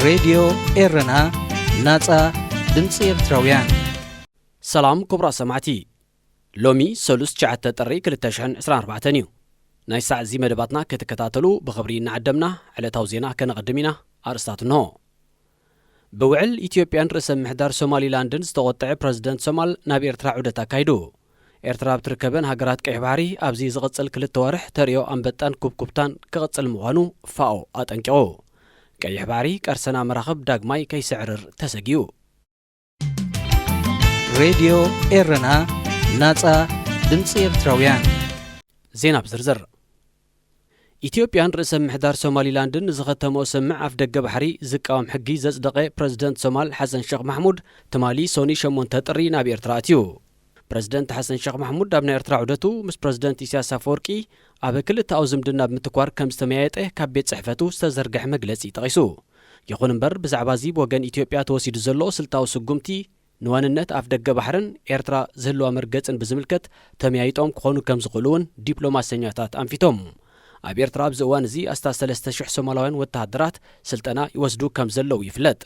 ሬድዮ ኤረና፣ ናጻ ድምጺ ኤርትራውያን። ሰላም ክቡራት ሰማዕቲ፣ ሎሚ ሰሉስ ትሽዓተ ጥሪ ክልተ ሽሕን ዕስራን ኣርባዕተን እዩ። ናይ ሳዕ እዚ መደባትና ክትከታተሉ ብኽብሪ እናዓደምና፣ ዕለታዊ ዜና ከነቐድም ኢና። ኣርእስታት እንሆ። ብውዕል ኢትዮጵያን ርእሰ ምሕዳር ሶማሊላንድን ዝተቖጥዐ ፕረዚደንት ሶማል ናብ ኤርትራ ዑደት ኣካይዱ። ኤርትራ ኣብ ትርከበን ሃገራት ቀይሕ ባሕሪ ኣብዚ ዝቕጽል ክልተ ወርሕ ተርእዮ ኣንበጣን ኩብኩብታን ክቕጽል ምዃኑ ፋኦ ኣጠንቂቑ። ቀይሕ ባሕሪ ቀርሰና መራኽብ ዳግማይ ከይስዕርር ተሰጊኡ። ሬድዮ ኤረና፣ ናጻ ድምጺ ኤርትራውያን። ዜና ብዝርዝር። ኢትዮጵያን ርእሰ ምሕዳር ሶማሊላንድን ንዝኸተመኦ ስምምዕ ኣፍ ደገ ባሕሪ ዝቃወም ሕጊ ዘጽደቐ ፕረዚደንት ሶማል ሓሰን ሸኽ ማሕሙድ ትማሊ ሶኒ ሸሞንተ ጥሪ ናብ ኤርትራ ኣትዩ። ፕረዚደንት ሓሰን ሸኽ ማሕሙድ ኣብ ናይ ኤርትራ ዑደቱ ምስ ፕረዚደንት ኢሳያስ ኣፈወርቂ ኣብ ክልተኣዊ ዝምድና ብምትኳር ከም ዝተመያየጠ ካብ ቤት ጽሕፈቱ ዝተዘርግሐ መግለጺ ጠቒሱ። ይኹን እምበር ብዛዕባ እዚ ብወገን ኢትዮጵያ ተወሲዱ ዘሎ ስልታዊ ስጉምቲ ንዋንነት ኣፍ ደገ ባሕርን ኤርትራ ዝህልዋ መርገጽን ብዝምልከት ተመያይጦም ክኾኑ ከም ዝኽእሉ እውን ዲፕሎማሰኛታት ኣንፊቶም። ኣብ ኤርትራ ኣብዚ እዋን እዚ ኣስታት ሰለስተ ሽሕ ሶማላውያን ወተሃደራት ስልጠና ይወስዱ ከም ዘለዉ ይፍለጥ።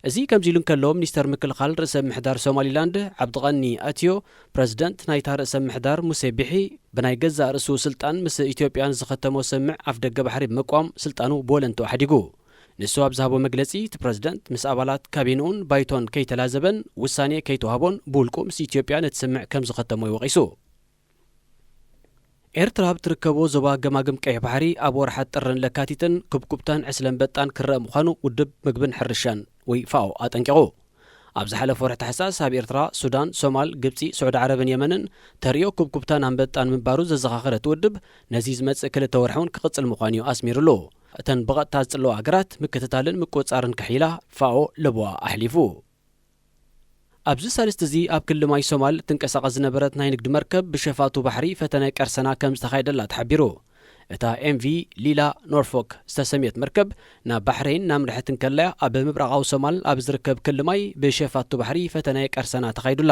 እዚ ከምዚ ኢሉ እንከሎ፣ ሚኒስተር ምክልኻል ርእሰ ምሕዳር ሶማሊላንድ ዓብድቐኒ ኣትዮ፣ ፕረዚደንት ናይታ ርእሰ ምሕዳር ሙሴ ቢሒ ብናይ ገዛእ ርእሱ ስልጣን ምስ ኢትዮጵያን ዝኸተሞ ስምምዕ ኣፍ ደገ ባሕሪ ብምቋም ስልጣኑ ብወለንትኡ ኣሕዲጉ። ንሱ ኣብ ዝሃቦ መግለጺ፣ እቲ ፕረዚደንት ምስ ኣባላት ካቢንኡን ባይቶን ከይተላዘበን ውሳኔ ከይተዋህቦን ብውልቁ ምስ ኢትዮጵያ ነቲ ስምምዕ ከም ዝኸተሞ እዩ ወቒሱ። ኤርትራ ኣብ ትርከቦ ዞባ ገማግም ቀይሕ ባሕሪ ኣብ ወርሓት ጥርን ለካቲትን ኩብኩብታን ዕስለ ኣንበጣን ክረአ ምዃኑ ውድብ ምግብን ሕርሻን ወይ ፋኦ ኣጠንቂቑ። ኣብ ዝሓለፈ ወርሒ ታሕሳስ ኣብ ኤርትራ፣ ሱዳን፣ ሶማል፣ ግብጺ፣ ስዑዲ ዓረብን የመንን ተርእዮ ኩብኩብታን ኣንበጣን ምንባሩ ዘዘኻኸረ እቲ ውድብ፣ ነዚ ዝመጽእ ክልተ ወርሒ እውን ክቕጽል ምዃኑ እዩ ኣስሚሩሉ። እተን ብቐጥታ ዝጽለዋ ሃገራት ምክትታልን ምቁጽጻርን ከሕይላ ፋኦ ለበዋ ኣሕሊፉ። ኣብዚ ሳልስቲ እዚ ኣብ ክሊ ማይ ሶማል እትንቀሳቐስ ዝነበረት ናይ ንግዲ መርከብ ብሸፋቱ ባሕሪ ፈተነ ቀርሰና ከም ዝተኻየደላ ተሓቢሩ። እታ ኤምቪ ሊላ ኖርፎክ ዝተሰምየት መርከብ ናብ ባሕረይን እናምርሐት እንከላያ ኣብ ምብራቓዊ ሶማል ኣብ ዝርከብ ክሊ ማይ ብሸፋቱ ባሕሪ ፈተነ ቀርሰና ተኻይዱላ።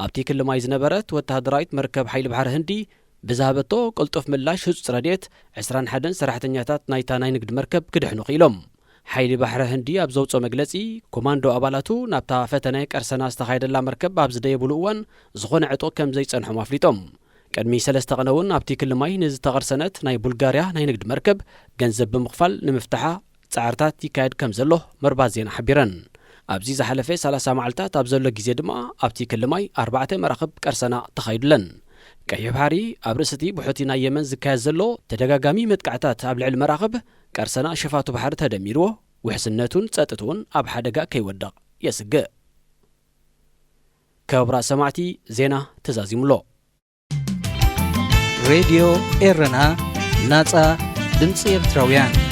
ኣብቲ ክሊ ማይ ዝነበረት ወተሃደራዊት መርከብ ሓይሊ ባሕሪ ህንዲ ብዝሃበቶ ቅልጡፍ ምላሽ ህጹጽ ረድኤት ዕስራን ሓደን ሰራሕተኛታት ናይታ ናይ ንግዲ መርከብ ክድሕኑ ክኢሎም። ሓይሊ ባሕሪ ህንዲ ኣብ ዘውጽኦ መግለጺ፣ ኮማንዶ ኣባላቱ ናብታ ፈተነ ቀርሰና ዝተኻየደላ መርከብ ኣብ ዝደየብሉ እዋን ዝኾነ ዕጡቕ ከም ዘይጸንሖም ኣፍሊጦም። ቅድሚ ሰለስተ ቀነ እውን ኣብቲ ክሊ ማይ ንዝተቐርሰነት ናይ ቡልጋርያ ናይ ንግዲ መርከብ ገንዘብ ብምኽፋል ንምፍታሓ ጻዕርታት ይካየድ ከም ዘሎ መርባት ዜና ሓቢረን። ኣብዚ ዝሓለፈ ሰላሳ መዓልታት ኣብ ዘሎ ግዜ ድማ ኣብቲ ክሊ ማይ ኣርባዕተ መራኽብ ቀርሰና ተኻይዱለን። ቀይሕ ባሕሪ ኣብ ርእሲ እቲ ብሑቲ ናይ የመን ዝካየድ ዘሎ ተደጋጋሚ መጥቃዕታት ኣብ ልዕሊ መራኽብ ቀርሰና ሸፋቱ ባሕሪ ተደሚርዎ ውሕስነቱን ጸጥትኡን ኣብ ሓደጋ ከይወድቕ የስግእ። ክቡራት ሰማዕቲ፣ ዜና ተዛዚሙሎ። ሬድዮ ኤረና፣ ናጻ ድምጺ ኤርትራውያን።